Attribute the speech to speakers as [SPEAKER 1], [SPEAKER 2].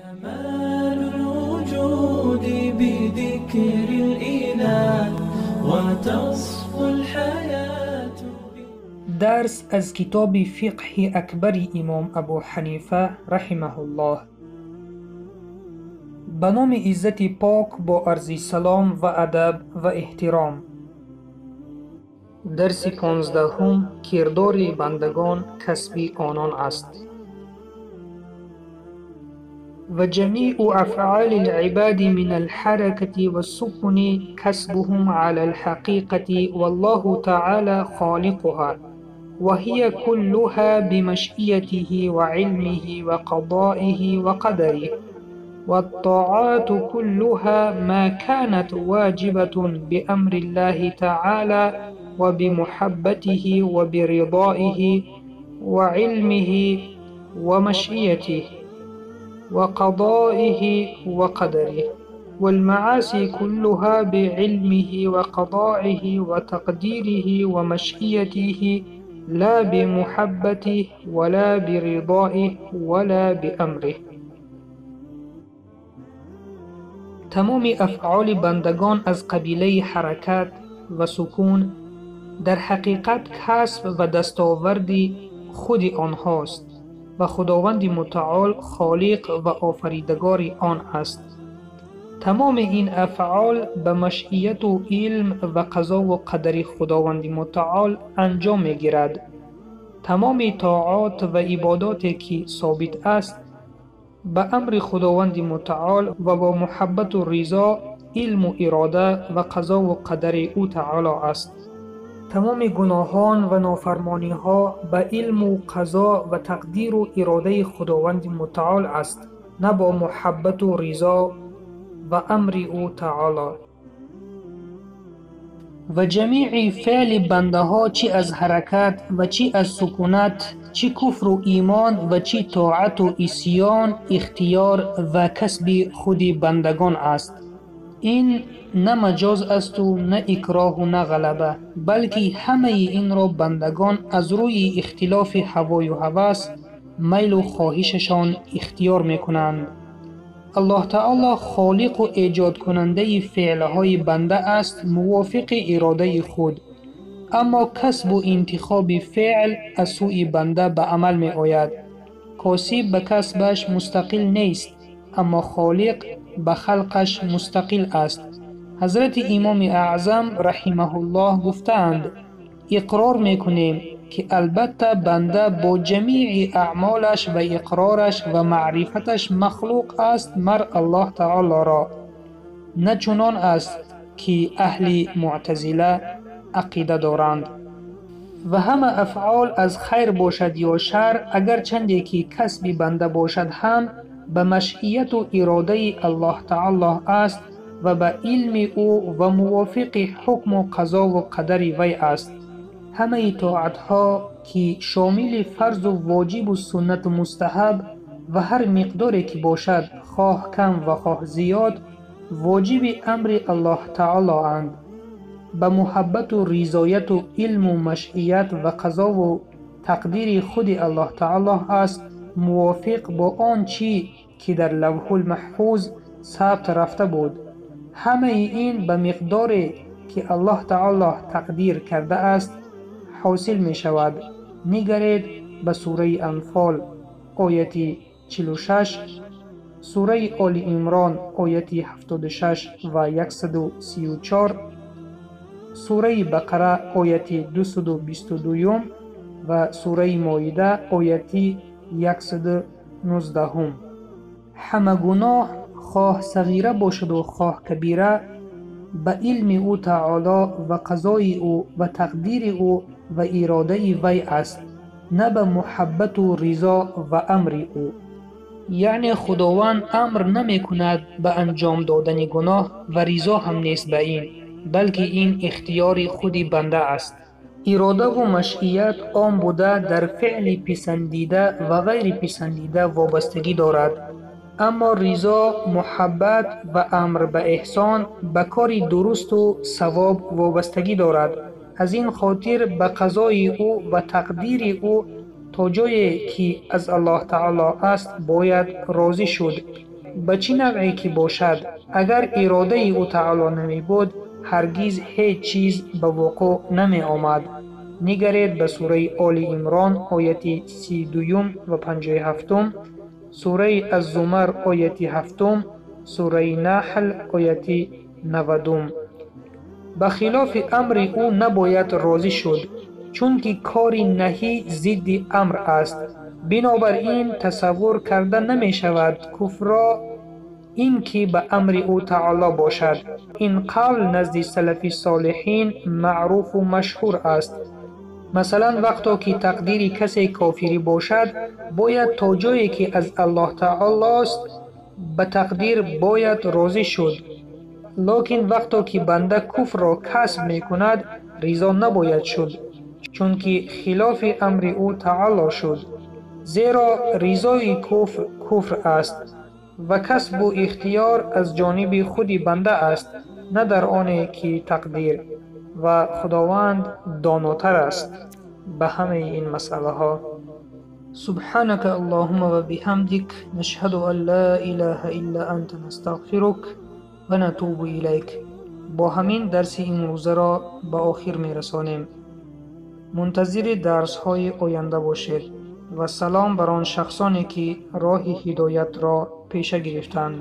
[SPEAKER 1] كمال الوجود بذكر الإله وتصفو الحياة.
[SPEAKER 2] درس از کتاب فقه اکبر امام ابو حنیفه رحمه الله. به نام عزت پاک با عرض سلام و ادب و احترام. درس 15 کردار بندگان کسب آنان است. و جمیع افعال العباد من الحرکة والسکون کسبهم علی الحقیقة والله تعالی خالقها وهي كلها بمشیئته وعلمه وقضائه وقدره، والطاعات كلها ما كانت واجبة بأمر الله تعالى وبمحبته وبرضائه وعلمه ومشیئته وقضائه وقدره، والمعاصي كلها بعلمه وقضائه وتقديره ومشیئته لا بمحبته ولا برضائه ولا بأمره. تمام افعال بندگان از قبیله حرکت و سکون در حقیقت کسب و دستاورد خود آنهاست و خداوند متعال خالق و آفریدگار آن است. تمام این افعال به مشیت و علم و قضا و قدر خداوند متعال انجام می‌گیرد. تمام طاعات و عبادات که ثابت است به امر خداوند متعال و با محبت و رضا، علم و اراده و قضا و قدر او تعالی است. تمام گناهان و نافرمانی ها به علم و قضا و تقدیر و اراده خداوند متعال است، نه با محبت و رضا و امر او تعالی. و جمیع فعل بنده ها چی از حرکت و چی از سکونت، چی کفر و ایمان و چی طاعت و عصیان، اختیار و کسب خود بندگان است. این نه مجاز است و نه اکراه و نه غلبه، بلکه همه این را بندگان از روی اختلاف هوای و هوس، میل و خواهششان اختیار میکنند. الله تعالی خالق و ایجاد کننده فعلهای بنده است موافق اراده خود، اما کسب و انتخاب فعل از سوی بنده به عمل می آید. کاسب به کسبش مستقل نیست، اما خالق به خلقش مستقل است. حضرت امام اعظم رحمه الله گفتند: اقرار میکنیم که البته بنده با جمیع اعمالش و اقرارش و معرفتش مخلوق است مر الله تعالی را، نه چنان است که اهل معتزله عقیده دارند. و همه افعال از خیر باشد یا شر، اگر چندی که کسب بنده باشد هم به مشیت و اراده الله تعالی است و به علم او و موافق حکم و قضا و قدر وی است. همه طاعتها که شامل فرض و واجب و سنت و مستحب و هر مقداری که باشد، خواه کم و خواه زیاد، واجب امر الله تعالی اند. به محبت و رضایت و علم و مشیت و قضا و تقدیر خود الله تعالی است، موافق با آن چی که در لوح المحفوظ ثبت رفته بود. همه این به مقداری که الله تعالی تقدیر کرده است حاصل می شود. نگرید به سوره انفال آیت 46، سوره آل عمران آیت 76 و 134، سوره بقره آیت 222 و سوره مائده آیت 119. همه گناه خواه صغیره باشد و خواه کبیره به علم او تعالی و قضای او و تقدیر او و اراده وی است، نه به محبت و رضا و امر او. یعنی خداوند امر نمی کند به انجام دادن گناه و رضا هم نیست به این، بلکه این اختیار خود بنده است. اراده و مشیت عام بوده در فعل پسندیده و غیر پسندیده وابستگی دارد، اما رضا، محبت و امر به احسان به کار درست و ثواب وابستگی دارد. از این خاطر به قضای او و تقدیر او تا جایی که از الله تعالی است باید راضی شد. Ба чӣ навъе ки бошад, агар иродаи ӯ таоло намебуд, ҳаргиз ҳеҷ чиз ба вуқӯъ намеомад. Нигаред ба сураи Оли Имрон, ояти 32 ва 57, сураи Аз-Зумар, ояти 7, сураи Наҳл, ояти 90. Ба хилофи амри ӯ набояд розӣ шуд, чунки кори наҳӣ зидди амр аст. Бинобар ин тасаввур карда намешавад куфрро ин ки ба амри ӯ таоло бошад. Ин қавл назди салафи солиҳин маъруфу машҳур аст. Масалан, вақто ки тақдири касе кофирӣ бошад, бояд то ҷое ки аз Аллоҳ таолост, ба тақдир бояд розӣ шуд. Локин вақто ки банда куфрро касб мекунад, ризо набояд шуд, чунки хилофи амри ӯ таоло шуд. Зеро ризои куфр куфр аст ва касбу ихтиёр аз ҷониби худи банда аст, на дар оне ки тақдир. Ва Худованд донотар аст ба ҳамаи ин масъалаҳо. Субҳанака Аллоҳумма ва биҳамдик, нашҳаду ан ла илаҳа илла анта, настағфирук ва натубу илайк. Бо ҳамин дарси имрӯзаро ба охир мерасонем. Мунтазири дарсҳои оянда бошед ва салом бар он шахсоне ки роҳи ҳидоятро пеша гирифтанд.